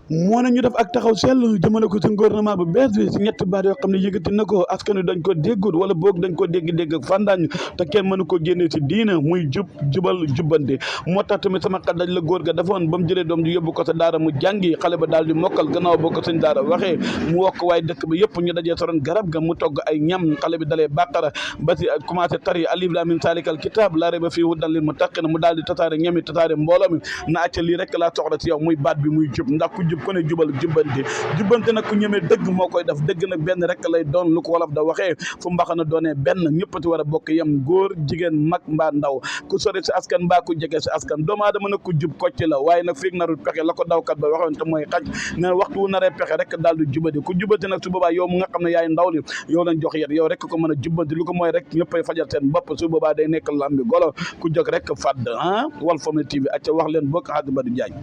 moo ne ñu def ak taxaw seetlu jëmale ko ci gouvernement bu bees bi si ñetti baat yoo xam ne yëkkati na ko askan wi dañ ko déggut wala boog dañ ko dégg-dégg ak fandaañ te kenn mënu ko génnee ci diina muy jubal jubbante moo tax tamit sama xel dañ la góor ga defoon ba mu jëlee doom di yóbbu ko sa daara mu jàngi xale ba daal di mokkal gannaaw boo ko sëñ daara waxee mu wokk waaye dëkk ba yëpp ñu dajee soron garab ga mu togg ay ñam xale bi dalee bàqara ba si commencé tari alif laam miim saalikal kitaab laa rayba fiihi hudan lil muttaqiin mu daal di tasaare ñami tasaare mbooloo mi na acca lii rek laa soxla ci yow muy baat bi muy jub ndax ku jub ko ne jubal jubbante nag ku ñemee dëgg moo koy def dëgg nag benn rek lay doon lu ko wolof da waxee fu mbaxana doonee benn ñëpp ci war a bokk yem góor jigéen mag mbaa ndaw ku sori si askan mbaa ku jege si askan doomu aadama nag ku jub kocc la waaye nag fiig narul pexe la ko dawkat ba waxoon te mooy xaj ne waxtu wu naree pexe rek daal di jubati ku jubati nag su boobaa yow mu nga xam ne yaay ndaw li yow lañ jox yet yow rek ko mën a jubbanti lu ko mooy rek ñëppay fajal seen bopp su boobaa day nekk lambi golo ku jóg rek fàdd Walfadjri TV acca wax leen bokk Hadj Badou Diagne